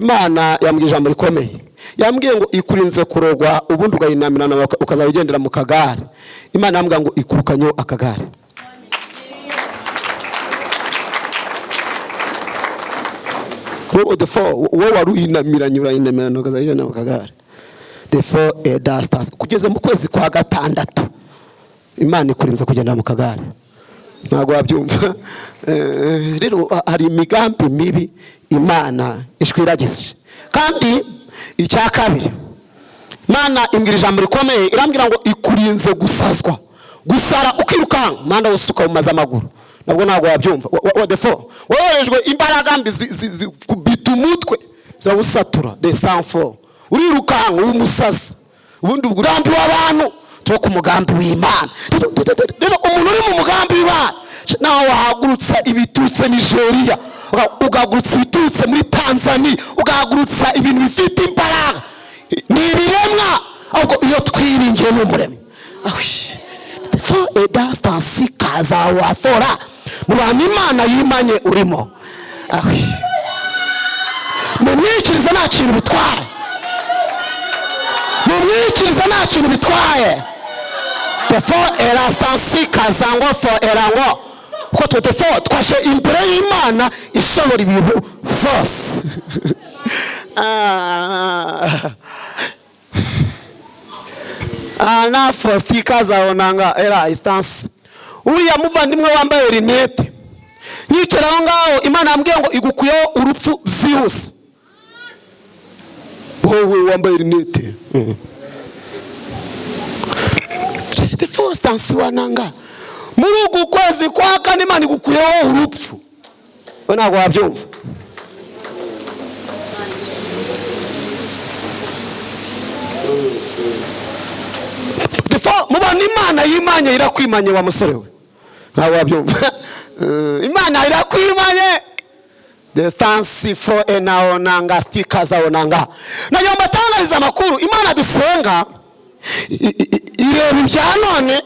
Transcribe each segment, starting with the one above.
Imana yambwiye ijambo rikomeye, yambwiye ngo ikurinze kurogwa ubundi ugayinamirana ukazaba ugendera mu kagare. Imana yambwiye ngo ikurukanyeho akagare. Wowe wari uyinamiranye urayinamirana ukazaba ugendera mu kagare. The four stars kugeza mu kwezi kwa gatandatu Imana ikurinze kugendera mu kagare. Ntabwo wabyumva. Rero hari imigambi mibi Imana ishwiragize. Kandi icya kabiri, Imana imbwira ijambo rikomeye, irambwira ngo ikurinze gusazwa, gusara ukirukanka umuhanda wose ukawumaza amaguru. Nabwo ntabwo wabyumva. Woherejwe imbaraga mbi zikubita umutwe zirawusatura. The sanfo urirukanka uri umusazi, ubundi umugambi w'abantu tuwo ku mugambi w'Imana. Rero umuntu uri mu mugambi w'Imana, nawe wahagurutsa ibiturutse Nigeria, ugahagurutsa ibiturutse muri Tanzania, ugahagurutsa ibintu bifite imbaraga, ni ibiremwa, ahubwo iyo twiringiye ni umuremyi. Kazawafora mu bantu Imana yimanye urimo, mumwikiriza nta kintu bitwaye, mumwikiriza nta kintu bitwaye. Defo erastansi kazangwa fo erango kuko twe defo twashe imbere y'Imana ishobora ibintu byose. Ana fostika zaonanga era instance. Uriya muvandimwe wambaye rinete yicara aho ngaho, Imana yambwiye ngo igukuyeho urupfu byihuse. Wowe wambaye rinete Faustin wananga muri uku kwezi kwa kane Imana igukuyeho urupfu. We ntabwo wabyumva. Mubona Imana yimanye irakwimanye wa musore we, ntabwo wabyumva. Imana irakwimanye. Distance fo enaonanga stika zaonanga. Nayo mbatangariza amakuru, Imana dusenga ireba ibya none,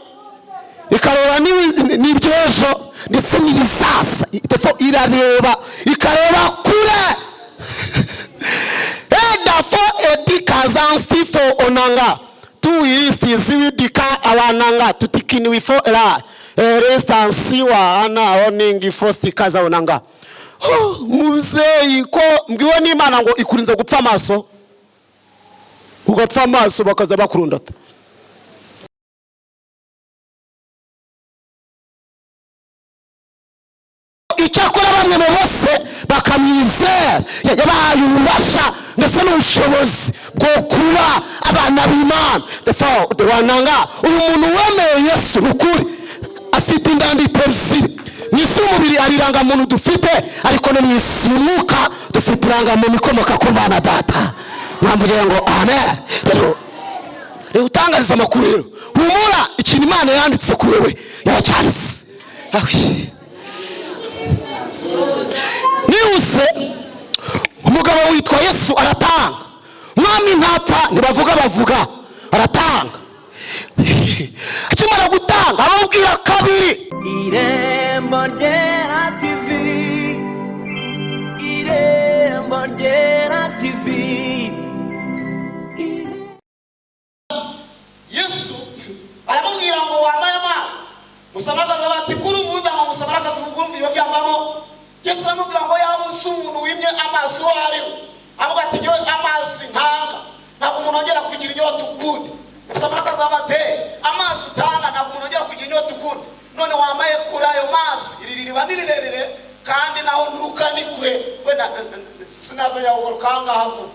ikareba n'iby'ejo ndetse n'ibizaza. Irareba ikareba kure. Edafo edikazansti fo onanga tuisti ziwidika awananga tutikiniwifo era erestansi wa ana oningi fosti kaza onanga. Mubyeyi ko mbwiwe n'Imana ngo ikurinze gupfa amaso, ugapfa amaso bakaza bakurundata. Icyakora bamwe mu bose bakamwizera, yabahaye ububasha ndetse n'ubushobozi bwo kuba abana b'Imana. Wananga uyu muntu wemeye Yesu ni ukuri afite indandiko ebyiri. Mu isi y'umubiri hari irangamuntu dufite, ariko no mu isi y'umwuka dufite irangamuntu ikomoka ku Mana Data. Mwambwira ngo amen. Rero utangariza amakuru rero, humura, ikintu Imana yanditse kuri wewe yaracyanditse. Nihuse umugabo witwa Yesu aratanga. Mwami ntapfa, ntibavuga bavuga, aratanga. Akimara gutanga ababwira kabiri. Irembo Ryera TV, Irembo Ryera TV. Yesu aramubwira ngo wambaye amazi. Musamarakazi bati kuri umudamu musamarakazi mugumva ibyo byavamo. Yesu aramubwira ngo yaba usa umuntu wimye amazi uwo ari we, avuga ati njyewe amazi ntanga ntabwo umuntu yongera kugira inyota ukundi. Musamarakazi ati amazi utanga ntabwo umuntu yongera kugira inyota ukundi, none wambaye kuri ayo mazi, iri ririba ni rirerire kandi naho nturuka ni kure, wenda sinazongera kugaruka aha ngaha vuba.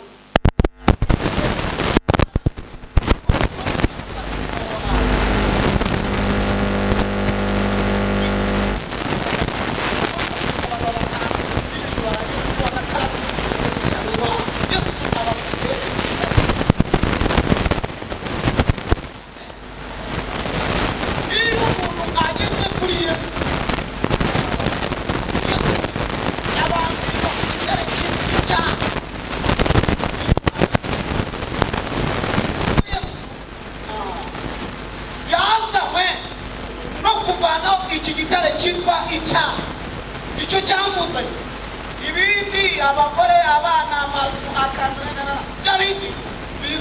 Iyo umuntu ageze kuri Yesu, Yesu abanza ku gitare cy'icyaha.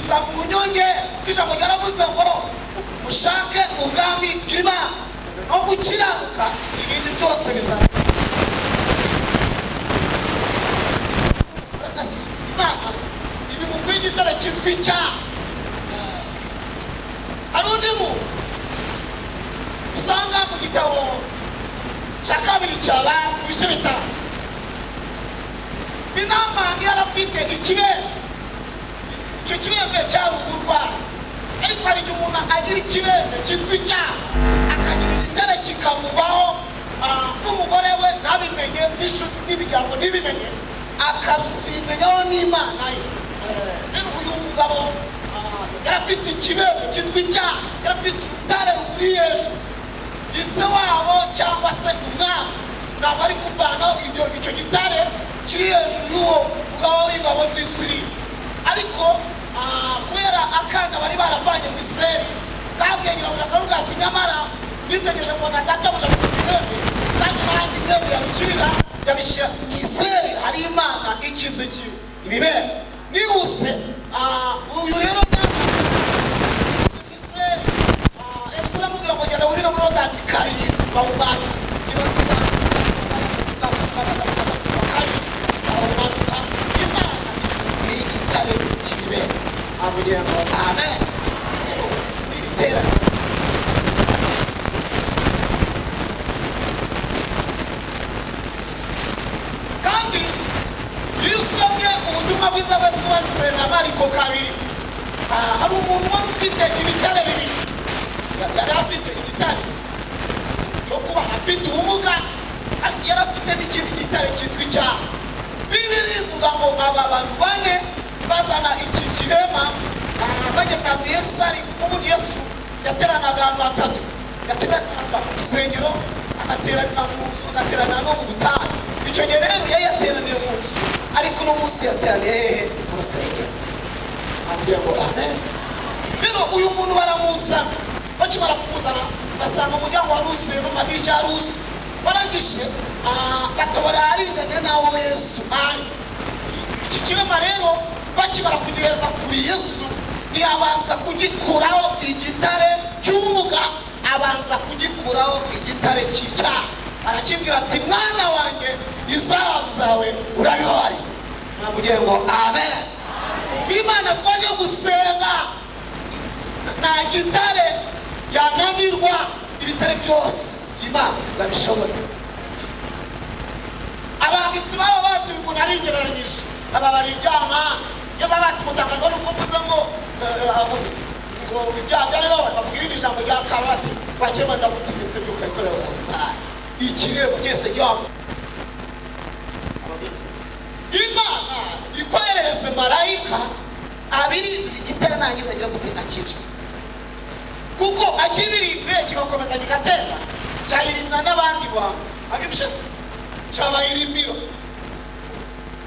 biza mu nyongera, kuko ijambo ryaravuze ngo mushake ubwami bw'Imana no gukiranuka, ibindi byose bizaza. Imana ibi mukuru igitare cyitwa icyaha. Hari undi muntu usanga mu gitabo cya kabiri cyaba mu bice 5. Inama yarafite ikibembe, icyo kibembe cyari uburwayi, ariko hari igihe umuntu agira ikibembe cyitwa icyaha, akagira igitare kikamubaho, n'umugore we ntabimenye, n'imiryango ntibimenye, akabimenyaho n'Imana ye. Rero uyu mugabo yarafite ikibembe cyitwa icyaha, yarafite urutare rumuri hejuru. Ise wabo cyangwa se umwami ntabwo ari kuvanaho icyo gitare kiri hejuru y'uwo mugabo w'ingabo z'Isiri, ariko kubera akana bari baravanye mu Isirayeli kabwiye nyirabuja akavuga ati nyamara nitegereje mbona databuja afite ikibembe, kandi n'ahandi ibibembe yabikirira yabishyira mu Isirayeli, hari Imana ikize ibibembe. Nihuse uyu rero Isirayeli, Elisa aramubwira ngo genda wubire muri Yorodani karindwi, bawumanuka bawumanuka, Imana igitare cy'ibibembe. Amugira ngo amen. Iri kandi iyo usomye ubutumwa bwiza bwose bwanditse na Mariko 2, hari umuntu wari ufite ibitare bibiri. Yari afite igitare cyo kuba afite ubumuga, ariko yari afite n'ikindi gitare cyitwa icyaha. Bibiri ivuga ngo aba bantu bane bazana iki kirema, bageze ahantu Yesu ari, kuko ubundi Yesu yateranaga ahantu hatatu: yateraniraga mu rusengero, agateranira mu nzu, agateranira no mu butayu. Icyo gihe rero yari yateraniye mu nzu, ariko uno munsi yateraniye hehe? Mu rusengero. Ambwira ngo amen. Rero uyu muntu baramuzana, bakimara kumuzana basanga umuryango waruzuye n'amadirishya yaruzuye, barangije batobora aringaniye n'aho Yesu ari. Iki kirema rero bakimara kugeza kuri Yesu, ntiyabanza kugikuraho igitare cy'ubumuga, abanza kugikuraho igitare cy'icyaha. Arakibwira ati mwana wanjye, ibyaha byawe urabibabariwe. Namubwiye ngo amen. Imana twaje gusenga nta gitare yananirwa, ibitare byose Imana irabishoboye. Abanditsi babo bati umuntu arigereranyije, ababara ibyaha, ngeze bati mutangazwa nuko mvuze ngo ngo ibyaha byari babara, bavuga irindi jambo rya kaba bati wakirema ndagutegetse byuka ikorera ubutayu. Ikirego cyese gihango. Imana ikoherereze marayika abiri igitare nangiza agira gute akica, kuko akibirindwe kigakomeza kigatera cyayirinda n'abandi bantu abyumvise se cyabayirimira.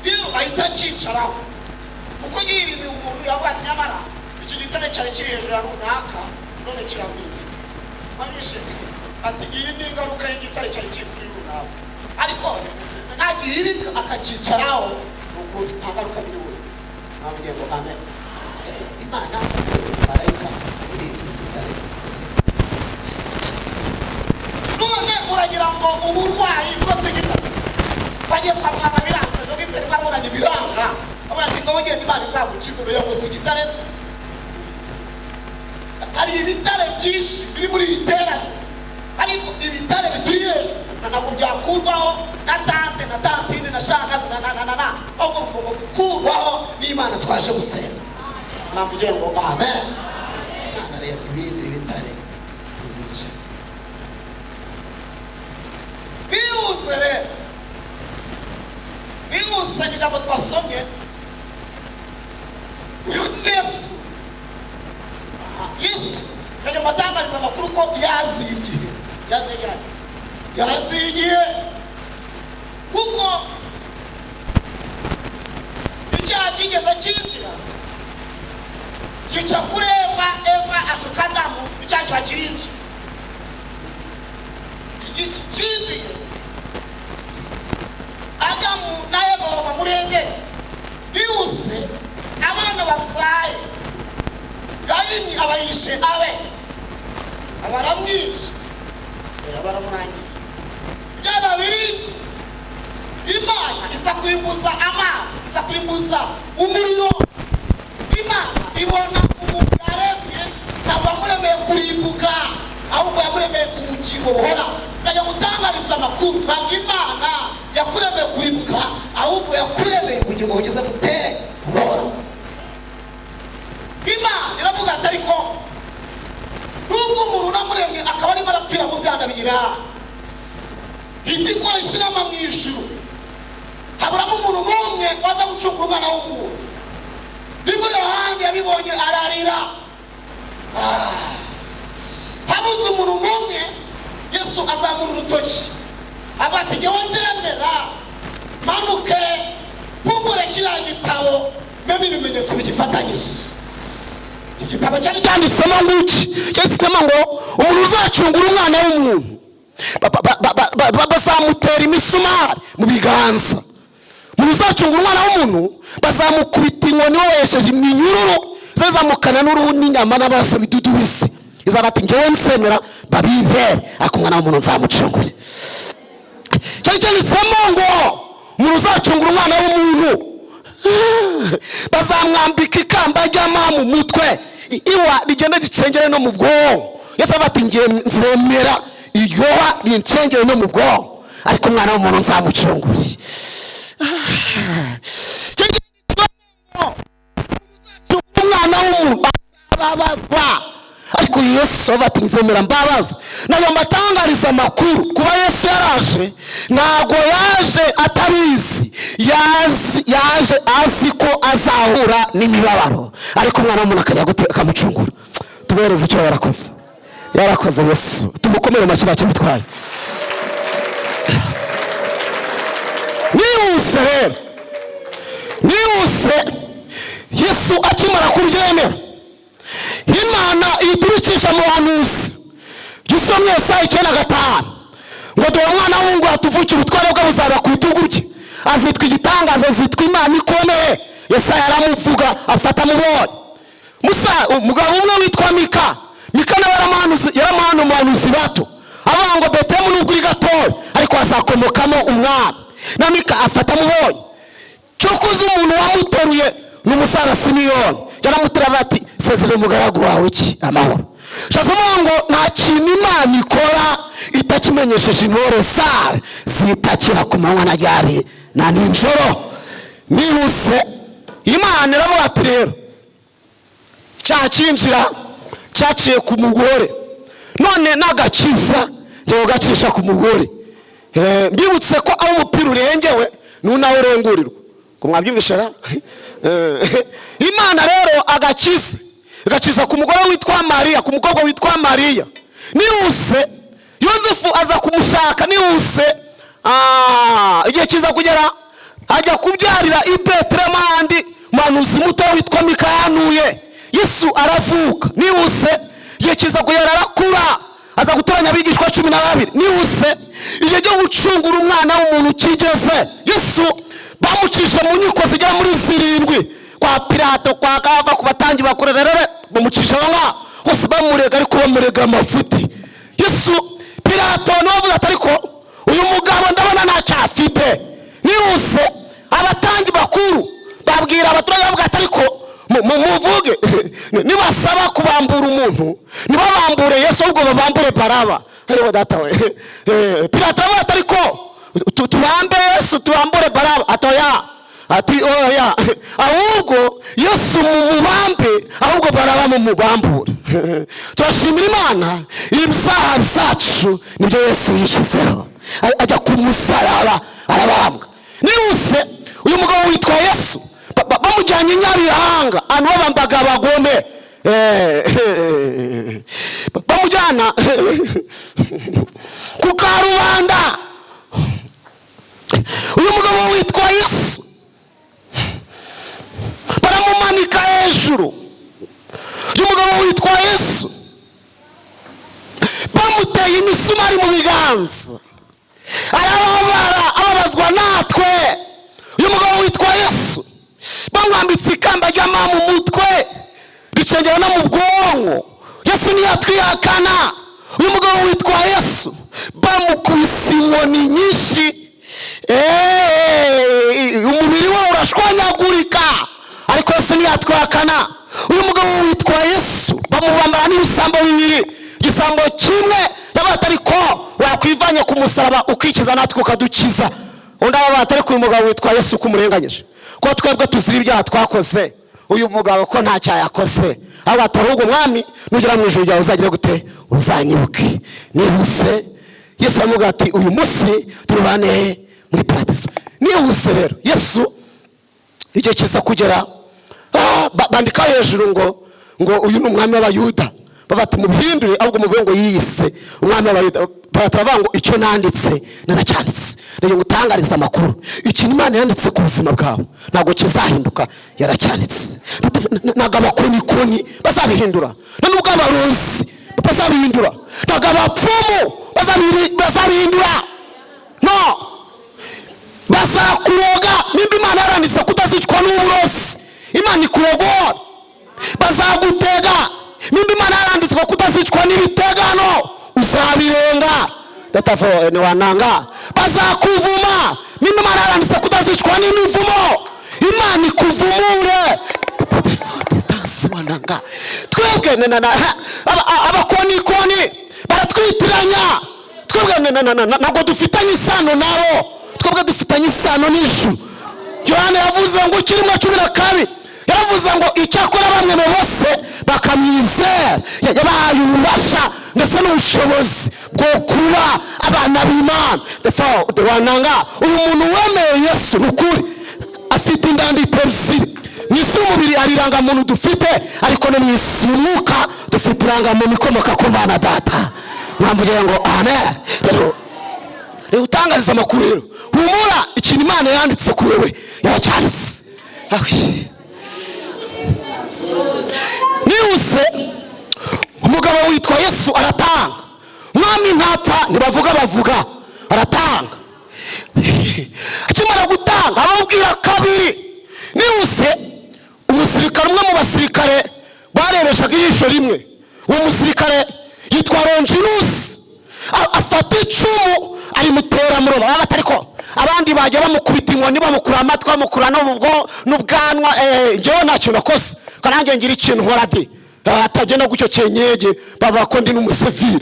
Rero ahita akicaraho, kuko yirimiye umuntu yavuga ati nyamara iki gitare cyari kiri hejuru ya runaka none kiragwiriye. Abyumvise ati iyi ni ingaruka y'igitare cyari kiri kuri runaka, ariko nagihirika akakicaraho nuko nta ngaruka ziri buze. Nabwiye ngo amen. Imana yohereza marayika abirindira igitare. None uragira ngo uburwayi bwose gitare bagiye kwa muganga biranze, dogiteri barabonanye biranga, avuga ati ngo ugende Imana izagukize mbere yo gusa igitare se. Hari ibitare byinshi biri muri iri teraniro, ariko ibitare bituri hejuru ntabwo byakurwaho na tante na tantine na shangazi na na na na, ahubwo bigomba gukurwaho n'Imana twaje gusenga. Namubwiye ngo amen. Imana rero ibindi bitare bizica. Bihuse rero, bihuse ijambo twasomye, uyu Yesu, Yesu yajya amatangariza amakuru ko yaziye igihe, yaziye igihe, kuko icyaha kigeze cyinjira gica kuri Eva, Eva ashuka Adamu, icyaha kiba kirinjira. Cyinjiye Adamu na Eva bava muri Edeni, bihuse abana babyaye Aba yishe abe, aba aramwishe, aba aramurangije. Byaba birindi, Imana iza kurimbuza amazi, iza kurimbuza umuriro. Imana ibona umuntu yaremye ntabwo yamuremeye kurimbuka, ahubwo yamuremeye ubugingo buhoraho. Ndajya gutangariza amakuru, ntabwo Imana yakuremeye kurimbuka, ahubwo yakuremeye ubugingo bugeze gute? Buhoraho. Imana iravuga ati ariko nubwo umuntu namuremye akaba arimo arapfira mu byaha bigira, ihita ikoresha inama mu ijuru, haburamo umuntu n'umwe waza gucungura umwana w'umuntu. Nibwo Yohani yabibonye ararira. Habuze umuntu n'umwe. Yesu azamura urutoki avuga ati njyewe ndemera manuke mpumbure kiriya gitabo meme ibimenyetso bigifatanyije. Iki gitabo cyari cyanditsemo ngo iki? Cyanditsemo ngo umuntu uzacungura umwana w'umuntu bazamutera imisumari mu biganza, umuntu uzacungura umwana w'umuntu bazamukubita inkoni wohesheje iminyururu zazamukana n'uruhu n'inyama n'amaraso bidudubise. Izaba ati njyewe nsemera babimpere, ariko umwana w'umuntu nzamucungure. Cyari cyanditsemo ngo umuntu uzacungura umwana w'umuntu bazamwambika ikamba ry'ama mu mutwe, iwa rigenda ricengere no mu bwonko. Yesu ati ngiye nzemera iryoha rincengere no mu bwonko, ariko umwana w'umuntu nzamucungure. Umwana w'umuntu azababazwa, ariko Yesu ati nzemera mbabaza. Nayo mbatangariza amakuru, kuba Yesu yaraje ntago yaje atabizi, yaje azi ko azahura n'imibabaro, ariko umwana w'umuntu akajya akamucungura. Tubereze icyo yarakoze, yarakoze Yesu, tumukomere mu mashyi bitwaye. Nihuse rero, nihuse Yesu akimara kubyemera, Imana ihita mu bahanuzi. Gisomye Yesaya 9:5 ngo dore umwana w'umuhungu atuvukira, ubutware bwe buzaba ku bitugu bye, azitwa igitangaza, azitwa Imana ikomeye. Yesaya aramuvuga afata mubonye. Musa umugabo umwe witwa Mika, Mika nawe yaramuhanuye umuhanuzi bato, avuga ngo Betelehemu nubwo uri gatoya ariko hazakomokamo umwami. Na Mika afata mubonye. Cyokoze umuntu wamuteruye ni umusaza Simiyoni, yaramutera ati sezerera umugaragu wawe iki amahoro. Shazavuga ngo nta kintu Imana ikora itakimenyesheje intore zayo zitakira ku manywa na ryari na nijoro. Nihuse Imana iravuga ati rero cyakinjira cyaciye ku mugore, none n'agakiza ngiye kugacisha ku mugore. Mbibutse ko aho umupira urengewe n'unawe urengurirwa, ko mwabyumvishara. Imana rero agakiza igaciza ku mugore witwa Mariya, ku mukobwa witwa Mariya. Nihuse Yosefu aza kumushaka, nihuse igihe kiza kugera ajya kubyarira i Betelehemu ahandi muhanuzi muto witwa Mika yahanuye. Yesu aravuka. Nihuse igihe kiza kugera arakura, aza gutoranya abigishwa 12. Nihuse igihe cyo gucungura umwana w'umuntu kigeze, Yesu bamucisha mu nkiko zigera muri 7, kwa Pilato, kwa Kava, ku batangi bakorera, bamucisha aho ngaho hose bamurega, ariko bamurega amafuti. Yesu Pilato niwe avuga ati ariko uyu mugabo ndabona ntacyo afite. Nihuse abatangi bakuru babwira abaturage bavuga ati ariko muvuge nibasaba kubambura umuntu ntibabambure Yesu, ahubwo babambure Baraba. Ayo data we. Pilato avuga ati ariko tubambe Yesu tubambure Baraba. Atoya ati oya, ahubwo Yesu mumubambe, ahubwo Baraba mumubambure. Turashimira Imana, ibyaha byacu nibyo Yesu yishyizeho, ajya ku musaraba arabambwa. Nihuse uyu mugabo witwa Yesu bamujyanye Nyabihanga, ahantu babambaga abagome, bamujyana ku karubanda. Uyu mugabo witwa Yesu baramumanika hejuru. Uyu mugabo witwa Yesu bamuteye imisumari mu biganza, arababara, ababazwa natwe. Uyu mugabo witwa Yesu bamwambitse ikamba ry'ama mu mutwe Ricengera no mu bwonko. Yesu ntiyatwihakana. Uyu mugabo witwa Yesu bamukubise inkoni nyinshi, umubiri we urashwanyagurika, ariko Yesu ntiyatwihakana. Uyu mugabo witwa Yesu bamubambara n'ibisambo bibiri. Igisambo kimwe yabaye ariko wakwivanye ku musaraba ukikiza natwe ukadukiza. Undi aba atari ku mugabo witwa Yesu kumurenganyije, ko twebwe tuzira ibyaha twakoze, uyu mugabo ko nta cyaha yakoze. Aba atari umwami, nugera mu ijuru ryawe uzagira gute? Uzanyibuke. Nihuse Yesu aramubwira ati uyu munsi turubane muri paradiso. Nihuse rero Yesu igihe kiza kugera, bandika hejuru ngo uyu ni umwami w'Abayuda. Bafata mubihindure ahubwo muvuge ngo yiyise umwami w'Abayuda. Baravuga ngo icyo nanditse naracyanditse. Rero ngutangariza amakuru, ikintu Imana yanditse ku buzima bwawe ntabwo kizahinduka, yaracyanditse. Ntabwo abakonikoni bazabihindura, nubwo abarozi bazabihindura, ntabwo abapfumu bazabihindura. No bazakuroga. Nimba Imana yaranditse kutazicwa n'uburozi, Imana ikurogora. Bazagutega. Nimba Imana yaranditse kutazicwa n'ibitegano, uzabirenga. Datavo ni wananga. Bazakuvuma. Nimba Imana yaranditse kutazicwa n'imivumo, Imana ikuvumure. Distance wananga. Twebwe abakonikoni baratwitiranya. Twebwe ntabwo dufitanye isano nabo, twebwe dufitanye isano n'ijuru. Yohana yavuze ngo kirimo 12, yaravuze ngo icyakora bamwe mu bose bakamwizera yabahaye ububasha ndetse n'ubushobozi bwo kuba abana b'Imana. Wananga uyu muntu wemeye Yesu ni ukuri afite indandiko ebyiri. Mu isi y'umubiri hari irangamuntu dufite, ariko no mu isi y'umwuka dufite irangamuntu ikomoka ku Mana Data. Mwamubwira ngo amen. Rero utangariza amakuru rero, humura, ikintu Imana yanditse kuri wewe yaracyanditse. Nihuse umugabo witwa Yesu aratanga. Mwami ntapfa, ntibavuga bavuga, aratanga. Akimara gutanga ababwira kabiri. Nihuse umusirikare umwe mu basirikare barereshaga ijisho rimwe, uwo musirikare yitwa Longinus, afata icumu arimutera mu rubavu. Abatariko abandi bajya bamukubita inkoni, bamukura amatwi, bamukura n'ubwanwa. Njyewe nta kintu nakoze, kanange ngira ikintu nkora de atagenda gucyo cyenyege bavuga ko ndi n'umusivile.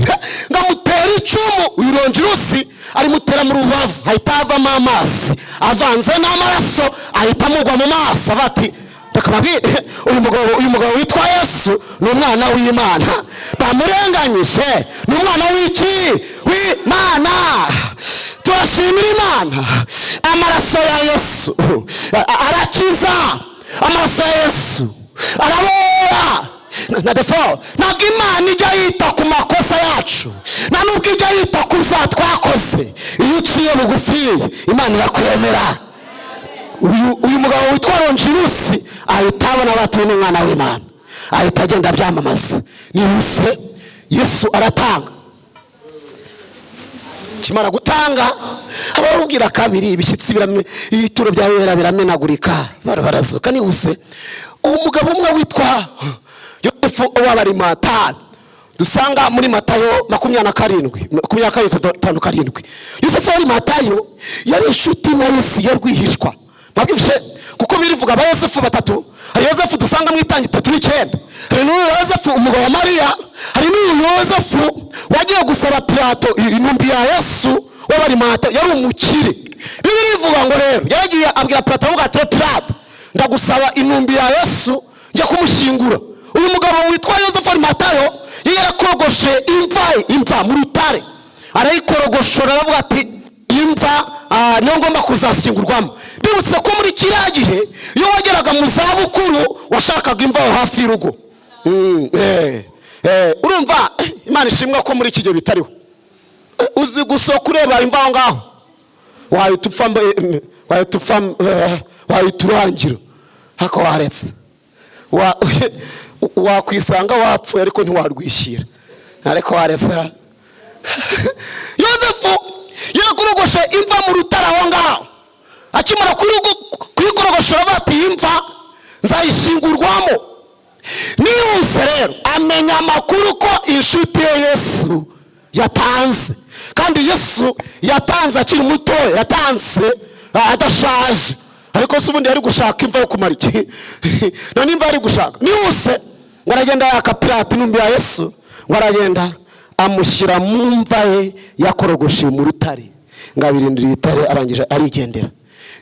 Ngamutera icumu uyu Longinus arimutera mu rubavu, ahita avamo amazi avanze n'amaraso, ahita amugwa mu maso. Ati reka uyu mugabo witwa Yesu ni umwana w'Imana, bamurenganyije, ni umwana w'iki? W'Imana. Turashimira Imana, amaraso ya Yesu arakiza, amaraso ya Yesu arabora. Na defo ntabwo Imana ijya yita ku makosa yacu, nta nubwo ijya yita ku byaha twakoze. Iyo uciye bugufi Imana irakwemera. Uyu mugabo witwa Longinus ahita abona batuye n'umwana w'Imana, ahita agenda abyamamaza. Nihuse Yesu aratanga. Kimara gutanga ababwira kabiri, ibishyitsi ibituro bya wera biramenagurika, barazuka. Nihuse umugabo umwe witwa Yosefu w'Abarimataya dusanga muri Matayo 27 27. Yosefu w'Abarimataya yari inshuti na Yesu ya rwihishwa. Mwabyumvise kuko birivuga aba Yosefu batatu. Hari Yosefu dusanga mu itangi 39, hari n'uyu Yosefu umugabo wa Mariya, hari n'uyu Yosefu wagiye gusaba Pilato intumbi ya Yesu w'Abarimataya, yari umukire. Bibiliya ivuga ngo rero yaragiye abwira Pilato, avuga ati Pilato, ndagusaba intumbi ya Yesu njya kumushyingura. Uyu mugabo witwa Yosefu Arimataya yarakorogoshe imva mu rutare, arayikorogoshora aravuga ati imva niyo ngomba kuzashyingurwamo. Bibutse ko muri kiriya gihe iyo wageraga mu zabukuru washakaga imva aho hafi y'urugo. Urumva Imana ishimwa ko muri iki gihe bitariho. Uzi gusohoka ureba imva aho ngaho wahita upfa, wahita urangira, hako waretse wakwisanga wapfuye ariko ntiwarwishyira, ariko waresera. Yosefu yakorogoshe imva mu rutare aho ngaho. Akimara kuyikorogoshora bati imva nzayishyingurwamo. Nihuse Nihuse rero amenya amakuru ko inshuti ye Yesu yatanze, kandi Yesu yatanze akiri muto, yatanze adashaje. Ariko se ubundi yari gushaka imva yo kumara iki? None imva yari gushaka. Nihuse ngo aragenda yaka Pilato intumbi ya Yesu, ngo aragenda amushyira mu mva ye yakorogoshe mu rutare, ngo abirindira itare, arangije arigendera.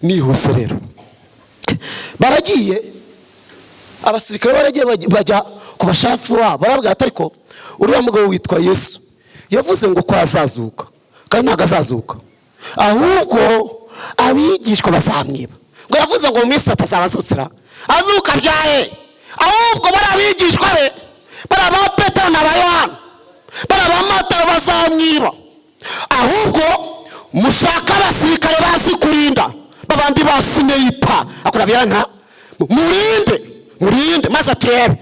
Nihuse rero baragiye, abasirikare baragiye bajya ku bashafu babo, barabwira ati ariko uriya mugabo witwa Yesu yavuze ngo ko azazuka, kandi ntabwo azazuka, ahubwo abigishwa bazamwiba. Ngo yavuze ngo mu minsi itatu azaba azutsira, azuka byahe? Ahubwo bari abigishwa be, bari aba Petero na ba Yohana, bari aba Matayo bazamwiba. Ahubwo mushaka abasirikare bazi kurinda, babandi ba sniper akora byanka, murinde murinde maze turebe.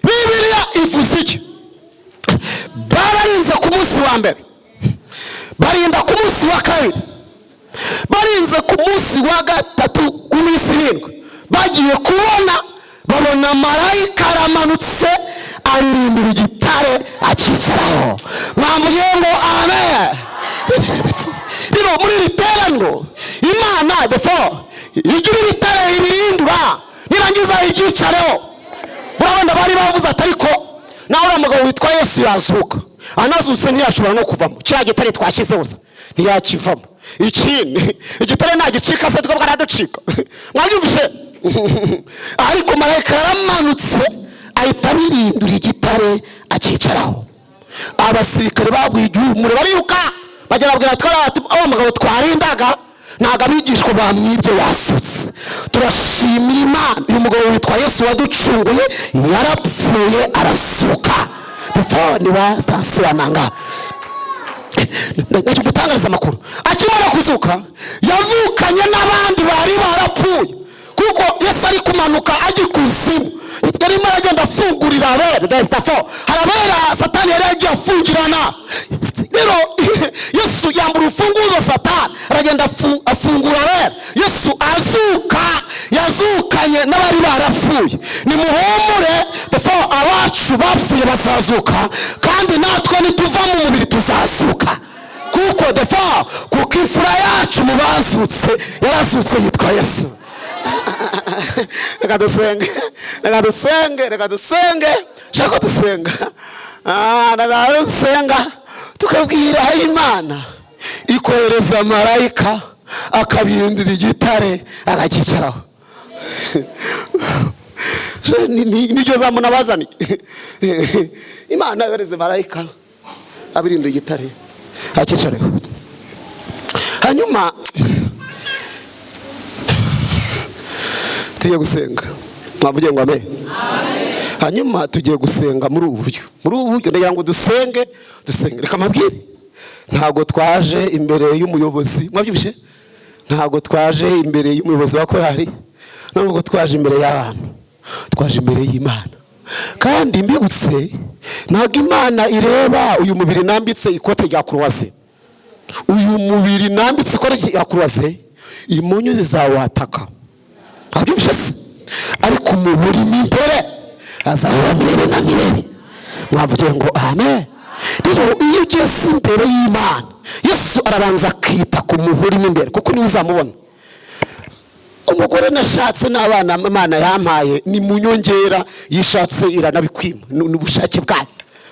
Bibiliya ivuze iki? Bararinze ku munsi wa mbere, barinda ku munsi wa kabiri, barinze ku munsi wa gatatu w'iminsi irindwi. Bagiye kubona babona marayika aramanutse aririmbira igitare akicaraho. Mwambuye ngo amen. Rero muri iri teraniro Imana defo igira ibitare ibirindura, nirangiza ibyicareho. Urabona bari bavuze ati ariko nawe uriya mugabo witwa Yesu yazuka, anazutse ntiyashobora no kuvamo, kiriya gitare twashyizeho se ntiyakivamo. Ikindi igitare nagicika se twebwe araducika. Mwabyumvise? Ariko marayika yaramanutse ahita abirindura igitare akicaraho. Abasirikare baguye igihumure bariruka bagera babwira ati wa mugabo twarindaga ntabwo abigishwa bamwibye, yasutse. Turashimira Imana, uyu mugabo witwa Yesu waducunguye yarapfuye arasuka. Telefone wa sitasiyo nanga ndacyo gutangariza amakuru. Akimara kuzuka yazukanye n'abandi bari barapfuye, kuko Yesu ari kumanuka ajya ikuzimu yarimo aragenda afungurira abera. Hari abera Satani yari yagiye afungirana. Rero Yesu yambura urufunguzo Satani, aragenda afungura abera. Yesu azuka yazukanye n'abari barapfuye. Nimuhumure, abacu bapfuye bazazuka, kandi natwe nituva mu mubiri tuzazuka. Kuko kuko imfura yacu mu bazutse yarazutse yitwa Yesu. Reka dusenge, reka dusenge, reka dusenge, shaka dusenga. Reka dusenga tukabwira Imana ikohereza marayika akabirindira igitare akakicaraho. Niryo zamu nabazaniye. Imana yohereze marayika abirindira igitare akicareho. Hanyuma tugiye gusenga, mwavuge ngo amen. Hanyuma tugiye gusenga muri ubu buryo, muri ubu buryo ndagira ngo dusenge, dusenge. Reka mabwire, ntabwo twaje imbere y'umuyobozi, mwabyumvise? Ntabwo twaje imbere y'umuyobozi wa korali, ntabwo twaje imbere y'abantu, twaje imbere y'Imana. Kandi mbibutse, ntabwo Imana ireba uyu mubiri nambitse ikote rya kuruwaze. Uyu mubiri nambitse ikote rya kuruwaze, imunyu zizawataka. Abyumvise se? Ariko umuntu urimo imbere azahora mirere na mirere. Mwavuge ngo amen. Rero iyo ugeze imbere y'Imana, Yesu arabanza akita ku muntu urimo imbere, kuko niwe uzamubona. Umugore nashatse n'abana Imana yampaye ni mu nyongera, yishatse iranabikwima, ni ubushake bwayo.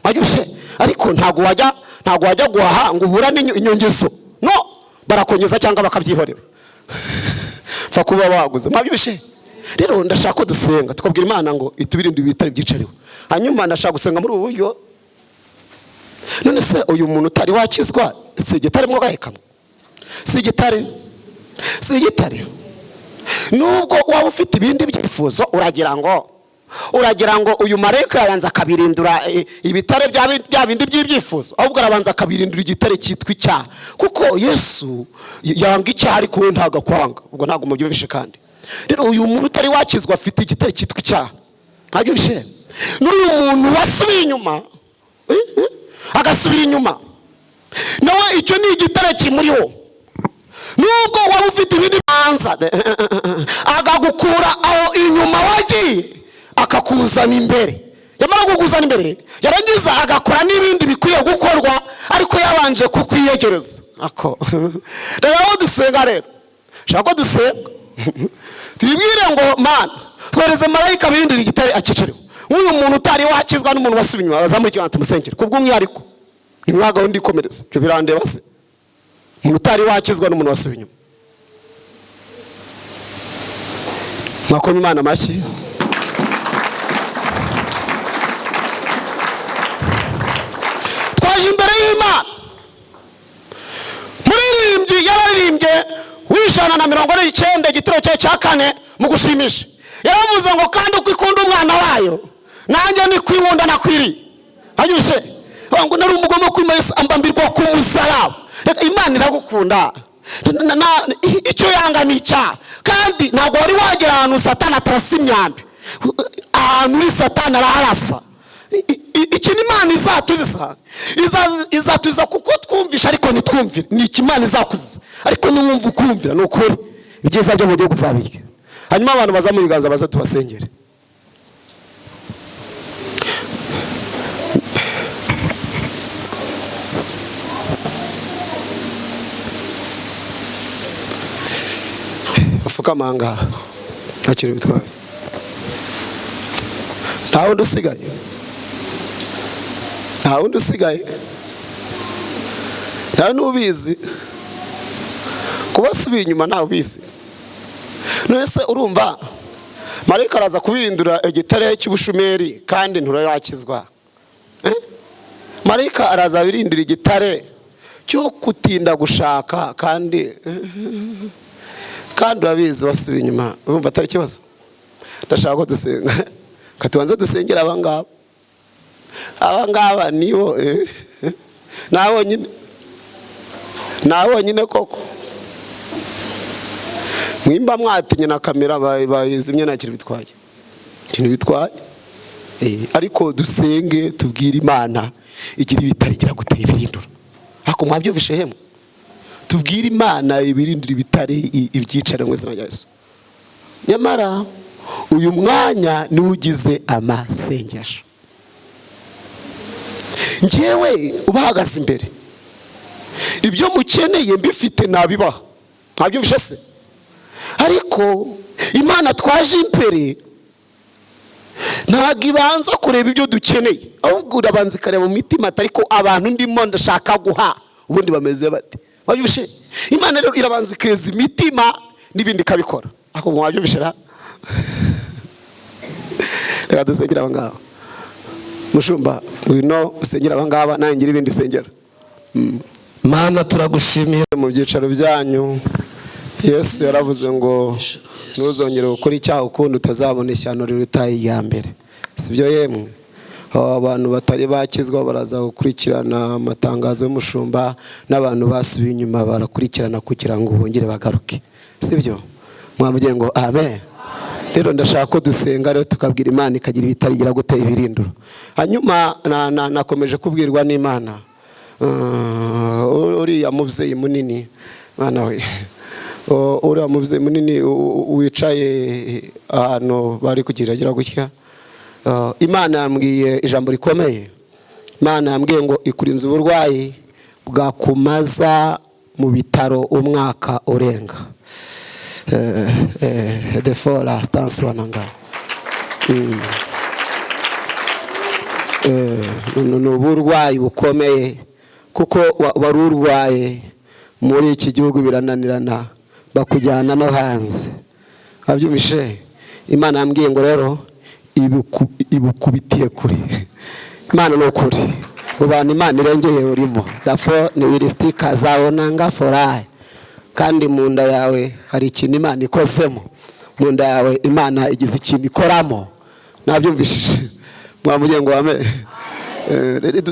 Mwabyumvise? Ariko ntabwo wajya guhaha ngo uburane inyongezo. No, barakongeza cyangwa bakabyihorera. Pfa kuba waguze. Mwabyumvise? Rero ndashaka ko dusenga tukabwira Imana ngo itubirinde ibitare byicariho. Hanyuma ndashaka gusenga muri ubu buryo. None se uyu muntu utari wakizwa si igitare mwogahekamwe? Si igitare, si igitare. Nubwo waba ufite ibindi byifuzo, uragira ngo uyu marayika yabanza akabirindura ibitare bya bindi by'ibyifuzo, ahubwo arabanza akabirindura igitare cyitwa icyaha. Kuko Yesu yanga icyaha ariko we ntabwo akwanga. Ubwo ntabwo mubyumvishe. Kandi rero uyu muntu utari wakizwa afite igitare cyitwa icyaha. Ntabyumvishe? N'uyu muntu wasubiye inyuma, agasubira inyuma, nawe icyo ni igitare kimuriho. Nubwo waba ufite ibindi banza, agagukura aho inyuma wagiye Akakuzana imbere, yamara kukuzana imbere yarangiza agakora n'ibindi bikwiye gukorwa, ariko yabanje kukwiyegereza. Ako rero aho dusenga, rero shaka ko dusenga tubibwire ngo: "Mana, twereze marayika birindira igitare akicareho." Nk'uyu muntu utari wakizwa n'umuntu wasubiye inyuma, bazamura ikiganza tumusengere kubw'umwihariko. Ni mwa gahunda ikomereza, ibyo birandeba se? Umuntu utari wakizwa n'umuntu wasubiye inyuma, mwakoma Imana amashyi. Twaje imbere y'Imana. Muririmbyi yararirimbye w'149, igitero cye cya kane mu gushimisha, yaravuze ngo: "Kandi uko ikunda umwana wayo, nanjye niko inkunda nakwiriye." Hanyuma ngo nari umugome kwima Yesu ambambirwa ku musaraba. Reka, Imana iragukunda. Icyo yanga ni icyaha, kandi ntabwo wari wagera ahantu Satani atarasa imyambi. Ahantu uri Satani araharasa. Ikintu Imana izatuziza, izatuziza kuko twumvisha ariko ntitwumvire. Ni iki Imana izakuziza? Ariko niwumva ukumvira, ni ukuri ibyiza byo mu gihugu uzabirya. Hanyuma abantu baza mu biganza baze tubasengere. Bapfukama ahangaha, nta kintu bitwaye. Nta wundi usigaye, nta wundi usigaye, nta n'ubizi kuba asubiye inyuma, ntawe ubizi. None se urumva marayika araza kubirindura igitare cy'ubushumeri kandi nturayakizwa? Eh? Marayika araza abirindura igitare cyo kutinda gushaka kandi urabizi wasubiye inyuma? Urumva atari ikibazo? Ndashaka ko dusenga, katubanze dusengera abangaba. Abangaba nibo ni abonyine koko. Mwimba mwatinye na kamera bayizimye, nta kintu bitwaye, ikintu bitwaye. Ariko dusenge tubwire Imana igira ibitare igira gutera ibirindura. Ariko mwabyumvishe hemwe? Tubwire Imana ibirindura ibitare, ibyicare mu izina rya Yesu. Nyamara uyu mwanya niwo ugize amasengesho. Njyewe ubahagaze imbere, ibyo mukeneye mbifite nabibaha. Mwabyumvishe se? Ariko Imana twaje imbere ntabwo ibanza kureba ibyo dukeneye, ahubwo urabanza ikareba mu mitima ati: "Ariko abantu ndimo ndashaka guha ubundi bameze bate?" Wabyumvishe? Imana rero irabanza ikeza imitima, n'ibindi ikabikora. Ariko mwabyumvishe ra? Reka dusengere aba ngaba. Mushumba, ngwino usengere aba ngaba, nanjye ngire ibindi sengera. Mana, turagushimiye. Mu byicaro byanyu, Yesu yaravuze ngo ntuzongere gukora icyaha ukundi, utazabona ishyano riruta iya mbere. Si byo yemwe? Aba abantu batari bakizwa baraza gukurikirana amatangazo y'umushumba, n'abantu basubiye inyuma barakurikirana kugira ngo bongere bagaruke. Si byo? Mwamugiye ngo amen. Rero ndashaka ko dusenga rero, tukabwira Imana ikagira ibitarigira gutera ibirinduro. Hanyuma nakomeje kubwirwa n'Imana, uriya mubyeyi munini, mwana we, uriya mubyeyi munini wicaye ahantu bari kugira gutya, Imana yambwiye ijambo rikomeye. Imana yambwiye ngo ikurinze uburwayi bwakumaza mu bitaro umwaka urenga. De fora stansi wananga. Ni uburwayi bukomeye kuko wari urwaye muri iki gihugu birananirana, bakujyana no hanze. Wabyumvishe? Imana yambwiye ngo rero ibukubitiye kure. Imana ni ukuri, mu bantu Imana irengeye urimo. Dafo ni wiristika zabonanga forayi. Kandi mu nda yawe hari ikintu Imana ikozemo. Mu nda yawe Imana igize ikintu ikoramo. Nabyumvishije? Mwamugiye ngo wame.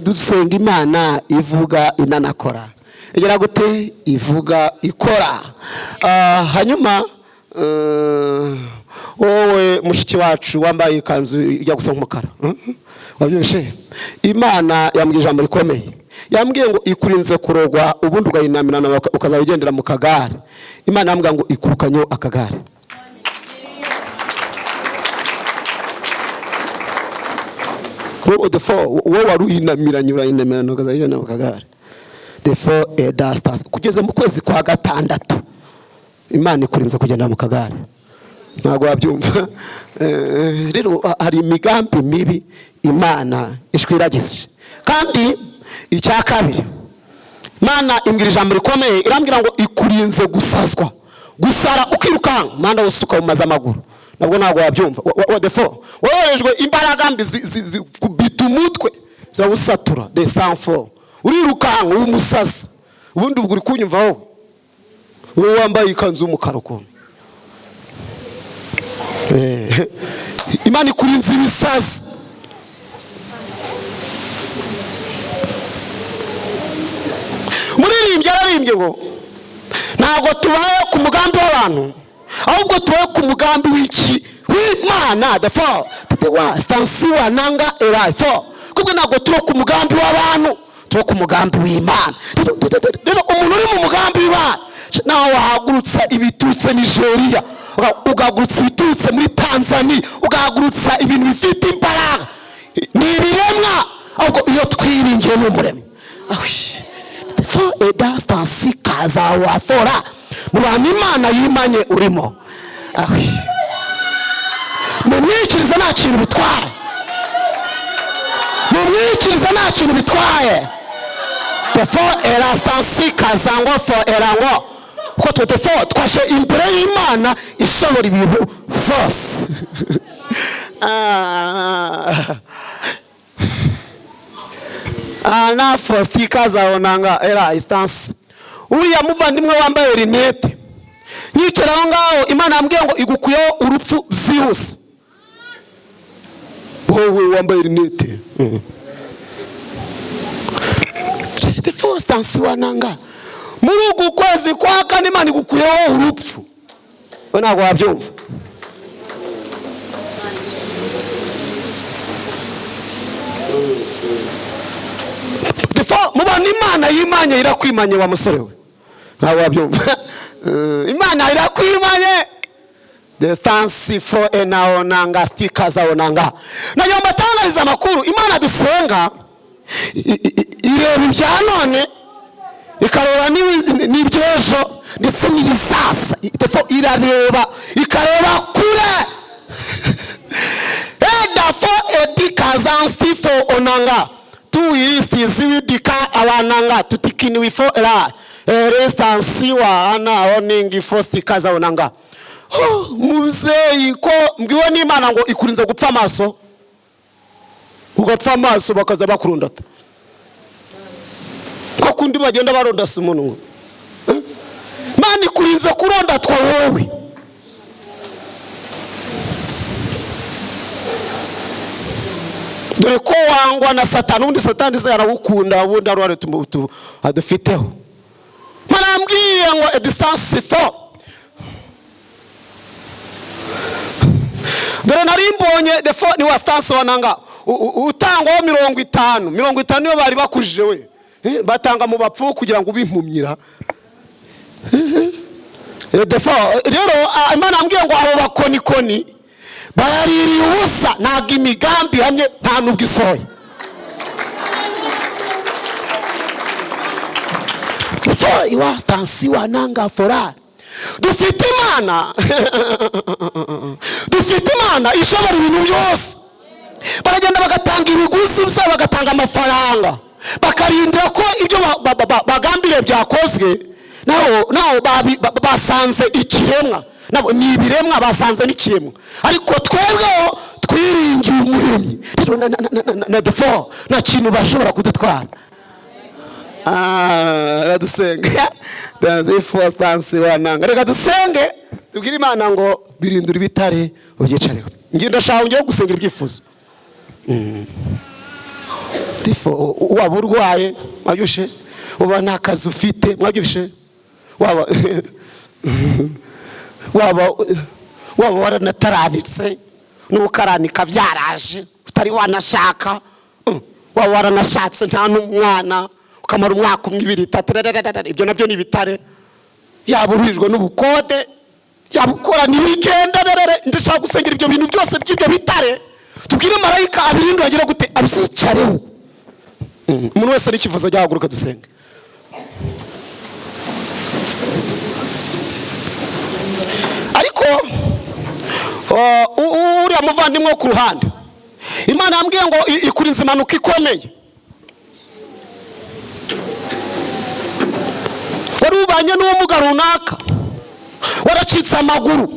Dusenga Imana ivuga inanakora, igira gute? Ivuga ikora. Hanyuma wowe mushiki wacu wambaye ikanzu ijya gusa nk'umukara, wabyumvishe? Imana yambwiye ijambo rikomeye. Yambwiye ngo ikurinze kurogwa, ubundi ugahinamirana ukazajya ugendera mu kagare. Imana yambwiye ngo ikurukanyeho akagare. Wowe the four, wowe wari uyinamiranye, urayinamirana ukazajya mu kagare. The four elder stars, kugeza mu kwezi kwa gatandatu Imana ikurinze kugenda mu kagare. Ntabwo wabyumva. Rero hari imigambi mibi Imana ishwiragize. Kandi icya kabiri, Imana imbwira ijambo rikomeye, irambwira ngo ikurinze gusazwa, gusara ukirukanka umuhanda wose ukawumaza amaguru. Nabwo ntabwo wabyumva. The four, woherejwe imbaraga mbi zikubita umutwe, zirawusatura. The sanfo, urirukanka uri umusazi. Ubundi ubwo uri kunyumva wowe, wowe wambaye ikanzu y'umukara ukuntu. Imana ikurinze ibisazi. Muririmbyi yararimbye ngo ntabwo tubaye ku mugambi w'abantu, ahubwo tubaye ku mugambi w'iki? W'Imana. The four wa stansiwa nanga erai four, kuko ntabwo turi ku mugambi w'abantu, turi ku mugambi w'Imana. Rero umuntu uri mu mugambi w'Imana, nawe wahagurutsa ibiturutse Nigeria, ugahagurutsa ibiturutse muri Tanzania, ugahagurutsa ibintu bifite imbaraga, ni ibiremwa, ahubwo iyo twiringiye ni umuremyi. Fo eda stansi kazawafora, mu bantu Imana yimanye urimo. Mumwikiriza nta kintu bitwaye, mumwikiriza nta kintu bitwaye. Tefo erastansi kazangwa fo erango, kuko twe tefo twashe imbere y'Imana ishobora ibintu byose. Ana fostika zaonanga era instance. Uriya muvandimwe wambaye rinete, yicara aho ngaho, Imana yambwiye ngo igukuyeho urupfu byihuse. Wowe wambaye rinete, the first wananga, muri uku kwezi kwa kane Imana igukuyeho urupfu. We ntabwo wabyumva. Mubona Imana yimanye, irakwimanye wa musore we, ntabwo wabyumva. Imana irakwimanye. Distance for enaonanga stika zaonanga. Nayo mbatangariza amakuru, Imana dusenga ireba ibya none, ikareba n'iby'ejo ndetse n'ibizaza. Irareba, ikareba kure. Eda fo edika zansti fo onanga tu isti ziwidika awananga tutikini fo era restansi wa ana oningi fo stika za onanga. Oh, mubyeyi ko mbwiwe n'Imana ngo ikurinze gupfa amaso, ugapfa amaso bakaza bakurundata, ko kundi bagenda barondasa umuntu. Imana ikurinze kurondatwa wowe. Dore ko wangwa na Satani, ubundi Satani se yarawukunda, ubundi arware adufiteho. Marambwiye ngo a distance fo. Dore nari mbonye the four ni wa stance wananga utangwaho 50 50 niyo bari bakujije we, batanga mu bapfu kugira ngo ubimpumyira. The four rero Imana ambwiye ngo abo bakonikoni bayaririye ubusa, ntabwo imigambi hamwe nta nubwo isohoye. Four iwa stance wananga fora. Dufite Imana, dufite Imana ishobora ibintu byose. Baragenda bagatanga ibiguzi byabo, bagatanga amafaranga, bakarindira ko ibyo bagambiriye byakozwe. Naho basanze ikiremwa, nabo ni ibiremwa basanze n'ikiremwa, ariko twebwe twiringiye umuremyi. Rero na the four nta kintu bashobora kudutwara. Reka dusenge. Reka dusenge tubwire Imana ngo birindura ibitare ubyicareho. Ngiye ndashaka ngiye gusengera ibyifuzo. Tifo waba urwaye mwabyushe, uba nta kazi ufite mwabyushe, waba waba waranataranitse n'ukaranika byaraje utari wanashaka, waba waranashatse nta n'umwana ukamara umwaka umwe ibiri itatu, ibyo nabyo ni ibitare. Yaba uruhijwe n'ubukode, yaba ukora ntibigenda. Ndashaka gusengera ibyo bintu byose by'ibyo bitare Tubwire marayika abirindura agira gute abyicareho. Umuntu wese n'ikivuzo ajya dusenge. Ariko uriya muvandimwe wo ku ruhande, Imana yambwiye ngo ikurinze impanuka ikomeye. Wari ubanye n'ubumuga runaka, waracitse amaguru,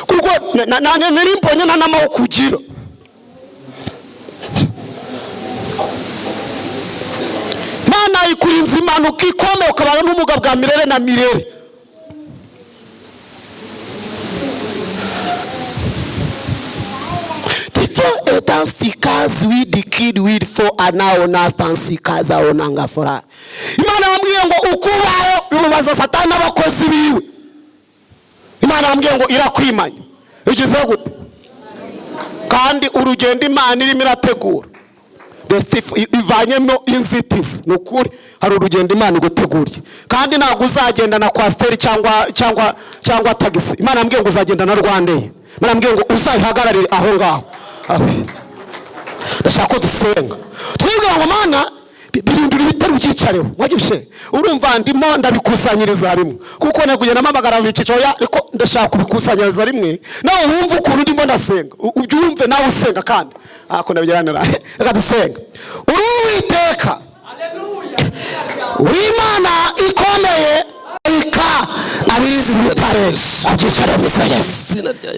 kuko nari mbonye nta n'amaboko ugira. Imana ikurinze impanuka ikomeye, ukabana n'ubumuga bwa mirere na mirere. Imana yambwiye ngo ukubaho bimubaza Satani n'abakozi biwe. Imana yambwiye ngo irakwimanya. Ugize gute? Kandi urugendo Imana irimo irategura, ivanyemo inzitizi. Ni ukuri hari urugendo Imana iguteguriye, kandi ntabwo uzagenda na kwasiteri cyangwa tagisi. Imana yambwiye ngo uzagenda na Rwandair. Imana yambwiye ngo uzayihagararire aho ngaho. Ndashaka ko dusenga twibwira ngo Mana birindura ibitaro byicareho. Wabyushe urumva ndimo ndabikusanyiriza rimwe, kuko nakugenda mpamagara buri cyiciro, ariko ndashaka kubikusanyiriza rimwe nawe wumva ukuntu ndimo ndasenga, ubyumve nawe usenga. Kandi ako ndabigeranira. Reka dusenga. Uri Uwiteka, Imana ikomeye, ika abizi ibitare abyicare mu izina rya Yesu.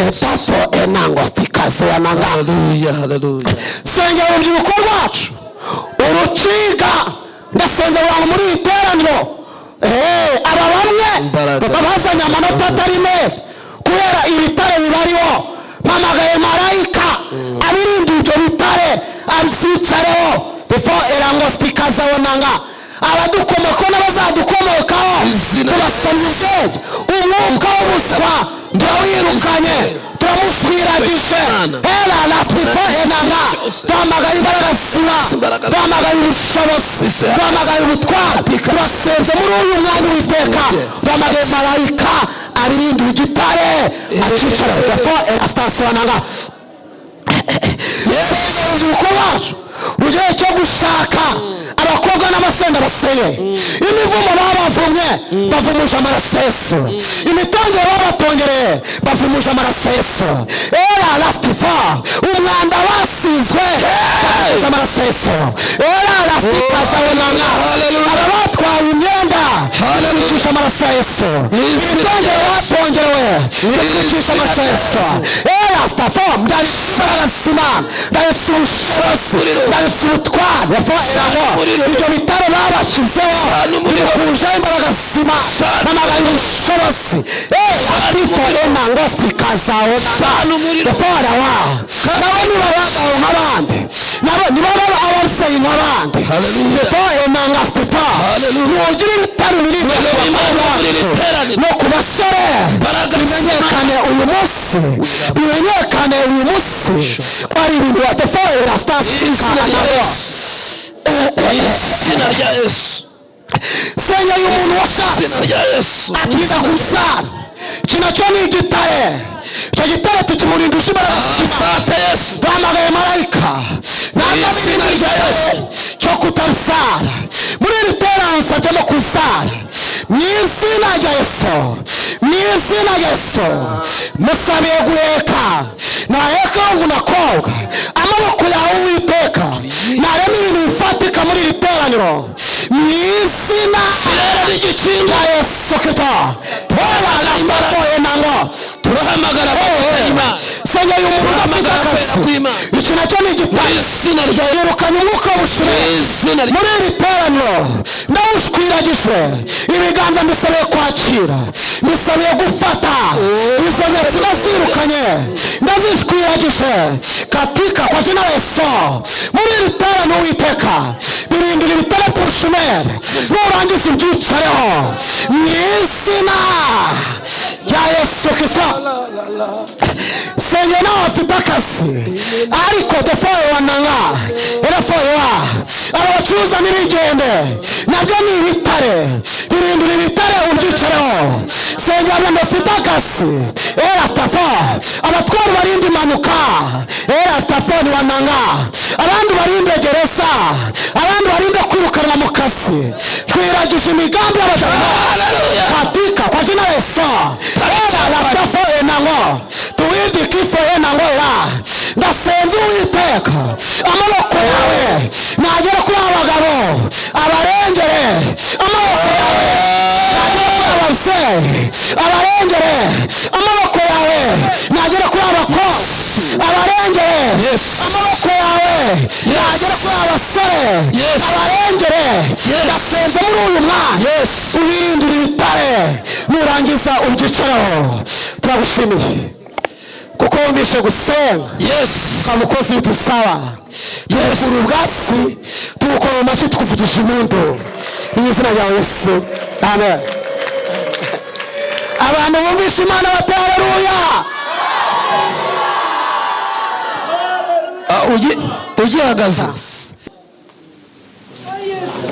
Etaso enango stikaze wananga. Haleluya, haleluya. Sengera urubyiruko rwacu uruciga. Ndasenze abantu muri iri teraniro, aba bamwe bazanye amanota atari meza kubera ibitare bibariho. Mpamagaye marayika abirinde ibyo bitare abyicareho. Before erango stikaze wananga. Abadukomokaho n'abazadukomokaho tubasabye ubwenge. Umwuka w'ubuswa turawirukanye, turamuswiragije. Era lastifo enanga. Duhamagaye imbaraga z'Imana, duhamagaye ubushobozi, duhamagaye ubutwari. Turasenze muri uyu mwanya Uwiteka, duhamagaye marayika abirindura igitare akicara. Before erasitasiyo wananga. Urubyiruko rwacu rugero cyo gushaka abakobwa n'abasenda baseye. Imivumo babavumye bavumuje amaraso Yesu. Imitongero babatongereye bavumuje amaraso Yesu. Era lastifa umwanda basizwe bavumuje amaraso Yesu. Era lastifa zawonanga. Aba batwaye imyenda batwikisha amaraso Yesu. Imitongero batongerewe batwikisha amaraso Yesu. Era lastifa ndabisima ndabisushose ndabisutwara. Ibyo bitaro babashyizeho bikuje imbaraga z'Imana n'amagara y'ubushobozi. Lastifa enango sikazaona before wa nabo niba abagabo nk'abandi, nabo niba ababyeyi nk'abandi. Before enanga stifa mugire ibitaro biri no ku basore, bimenyekane uyu munsi, bimenyekane uyu munsi ko ari ibintu before erastasika. Izina rya Yesu. Senya y'umuntu washatse akiza gusara. Iki nacyo ni igitare. Icyo gitare tukimurindisha imbaraga z'Imana. Duhamagaye marayika Izina rya Yesu cyo kutabisara. Muri iri teraniro nsabye kusara mu izina rya Yesu, mu izina rya Yesu. Musabiye guheka, naheka ngo unakobwa amaboko yawe Uwiteka, narema ibintu bifatika muri iri teraniro mu izina rya Yesu Kristo. Turahamagara Imana. Senya y'umuntu udafite akazi, iki nacyo ni igitare. Yirukanye umwuka w'ubushumeri muri iri teraniro, ndawushwiragije. Ibiganza mbisabiye kwakira, mbisabiye gufata izo nyatsi ndazirukanye, ndazishwiragije katika kwa jina la Yesu. Muri iri teraniro Uwiteka birindura ibitare by'ubushumeri, nurangiza ubyicareho mu izina rya Yesu Kristo. Senya nawe afite akazi, ariko defoye wananga erefoye wa aba bacuruza n'ibigende nabyo ni ibitare. Birindura ibitare ubyicareho. Senya Mufite akazi, erastafa abatwara barinda impanuka, erastafoni wananga abandi barinda gereza, abandi barinda kwirukanwa mu kazi. Twiragije imigambi y'abadayimoni katika kwa jina la Yesu. Erastafa enango tuwindi kifo enango era ndasenze Uwiteka amaboko yawe nagera kuri abagabo abarengere, amaboko yawe nagera kuri ababyeyi abarengere, amaboko yawe nagera kuri abakobwa abarengere, amaboko yawe nagera kuri abasore abarengere. Ndasenze muri uyu mwanya ubirindure ibitare, nurangiza ubyicareho. Turagushimiye kuko wumvishe gusenga. Mukozi bidusaba tugukura ubwatsi, tugukora mu mashyi, tukuvugisha impundu mu izina rya Yesu, amen. Abantu bumvishe Imana bati haleluya. Ugihagaze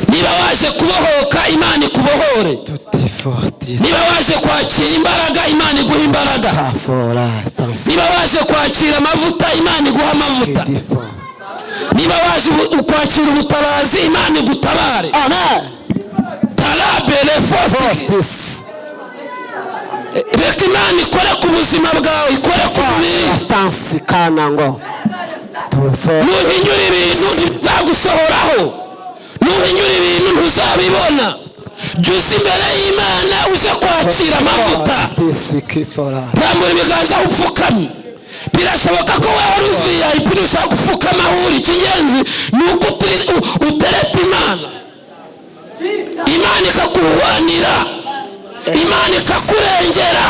niba waje kubohoka Imana ikubohore, niba waje kwakira imbaraga Imana iguha imbaraga, niba waje kwakira amavuta Imana iguha amavuta, niba waje kwakira ubutabazi Imana igutabare. Amen. Tarabere fortis. Reka Imana ikore ku buzima bwawe, ikore ku mubiri. Nuhinyura ibintu ntibizagusohoraho, nuhinyura ibintu ntuzabibona. Jya uza imbere y'Imana uze kwakira amavuta. Rambura ibiganza upfukamye. Birashoboka ko wowe uri VIP ushaka gupfukama aho uri. Icy'ingenzi ni uko utereta Imana, Imana ikakurwanira, Imana ikakurengera,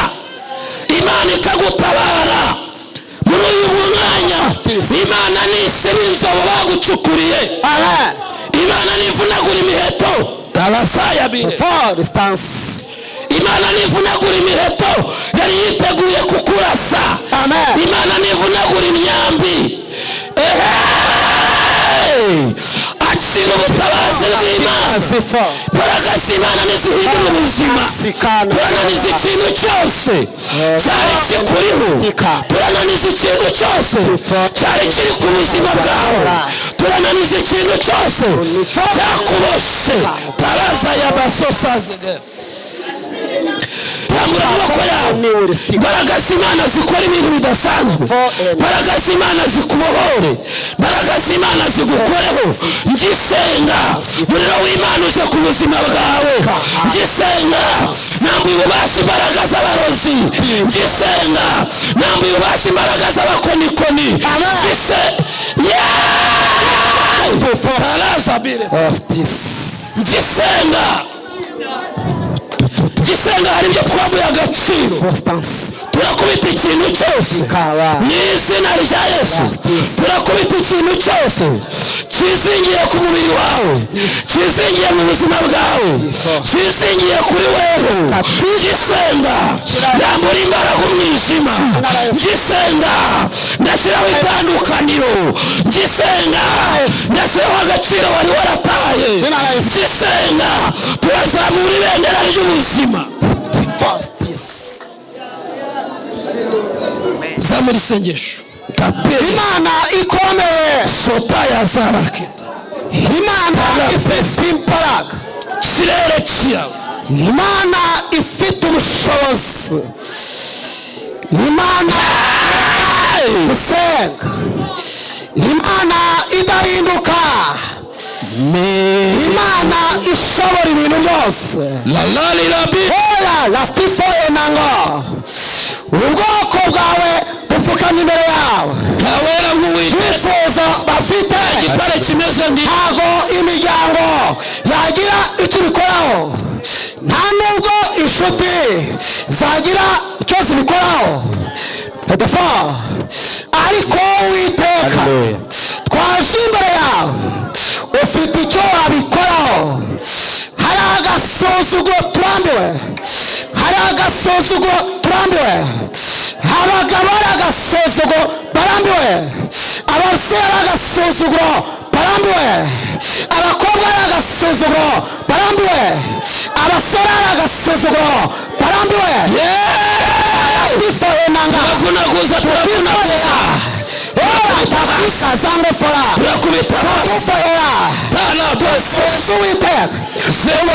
Imana ikagutabara. Muri uyu mwanya Imana nisiba inzobo bagucukuriye, Imana nivunagura imiheto. Imana nivunagura imiheto yari yiteguye kukurasa. Imana nivunagura imyambi. Akira ubutabazi bw'Imana. Imbaraga z'Imana nizihindura ubuzima. Turananiza ikintu cyose cyari kikuriho, turananiza ikintu cyose cyari kiri ku buzima bwawe, turananiza ikintu cyose cyakuboshye. Taraza ya basosaze. Rambura amaboko yawe. Imbaraga z'Imana zikora ibintu bidasanzwe. Imbaraga z'Imana zikubohore, imbaraga z'Imana zigukoreho. Ngisenga umuriro w'Imana uje ku buzima bwawe. Ngisenga nambuye ububasha imbaraga z'abarozi. Ngisenga nambuye ububasha imbaraga z'abakonikoni. Ngisenga Gisenga hari ibyo twavuye agaciro. Turakubita ikintu cyose mu izina rya Yesu. Turakubita ikintu cyose kizingiye ku mubiri wawe, kizingiye mu buzima bwawe, kizingiye kuri wewe. Gisenga ndambura imbaraga umwijima. Gisenga ndashyiraho itandukaniro. Gisenga ndashyiraho agaciro wari warataye. Gisenga turazamura ibendera ry'ubuzima. Zamura isengesho. Imana ikomeye, sota ya zaraketa. Imana ifite imbaraga, kirere cyawe. Imana ifite ubushobozi. Imana gusenga, Imana idahinduka, Imana ishobora ibintu byose. Oya lastifo enango, ubwoko bwawe bupfukamye imbere yawe. Ibyifuzo bafite ntabwo imiryango yagira icyo ibikoraho, nta nubwo inshuti zagira icyo zibikoraho. Ariko Uwiteka twaje imbere yawe, ufite icyo wabikoraho. Hari agasuzuguro turambiwe, hari agasuzuguro turambiwe, abagabo ari agasuzuguro barambiwe, ababyeyi ari agasuzuguro barambiwe, abakobwa ari agasuzuguro barambiwe, abasore ari agasuzuguro barambiwe. hasi. Kazangofora. Turakubita hasi. Tukufa era. Tarabofosi. Uwiteka. Zero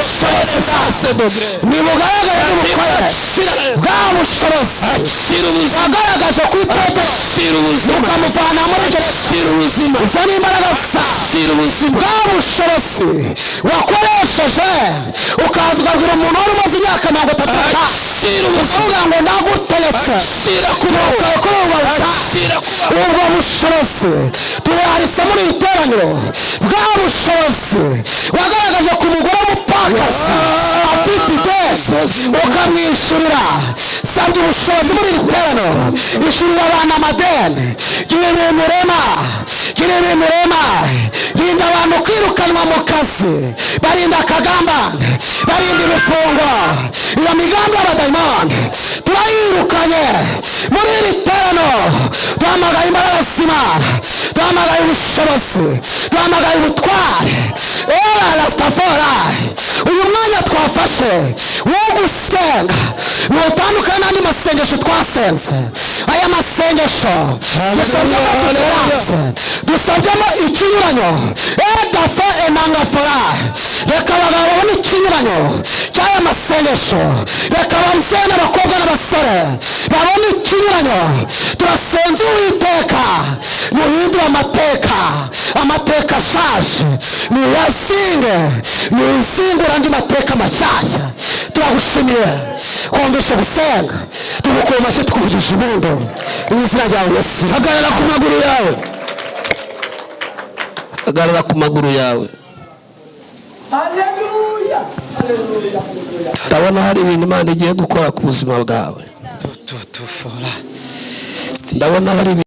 sase dogre. Nibugaragare n'ubukorere Akira. bwa bushobozi Akira ubuzima. wagaragaje kuri Petero Akira ubuzima. ukamuvana muri gereza. Akira ubuzima. Izo ni imbaraga zawe. Akira ubuzima. Bwa bushobozi wakoresheje ukaza ukabwira umuntu wari umaze imyaka 35, Akira ubuzima. ukavuga ngo ndagutegetse, Akira kubaho. ukaba Akira kubaho. ubwo bushobozi tubuharise muri iri teraniro. Bwa bushobozi wagaragaje ku mugore w'umupfakazi afite ideni ukamwishyurira, sabye ubushobozi muri iri teraniro. Ishyurira abantu amadeni, gira ibintu urema, gira ibintu urema. Rinda abantu kwirukanwa mu kazi, barinda akagambane, barinda ibifungo. Iyo migambi y'abadayimoni turayirukanye muri iri teraniro. Duhamagaye imbaraga z'Imana, duhamagaye ubushobozi, duhamagaye ubutware. Era rasitafora. Uyu mwanya twafashe wo gusenga ntutandukane n'andi masengesho twasenze. Aya masengesho dusabyemo différence, dusabyemo ikinyuranyo. Edafa enangafora. Reka abagabo babone ikinyuranyo cy'aya masengesho, reka ababyeyi n'abakobwa n'abasore babone ikinyuranyo. Turasenze Uwiteka, muhindure amateka, amateka ashaje muyazinge, muyazingure andi mateka mashyashya. Turagushimiye wumvishe gusenga, tugukuye amashyi, tukuvugije impundu mu izina ryawe Yesu. Hagarara ku maguru yawe. Hagarara ku maguru yawe. Ndabona hari ibintu Imana igiye gukora ku buzima bwawe. Ndabona hari ibintu.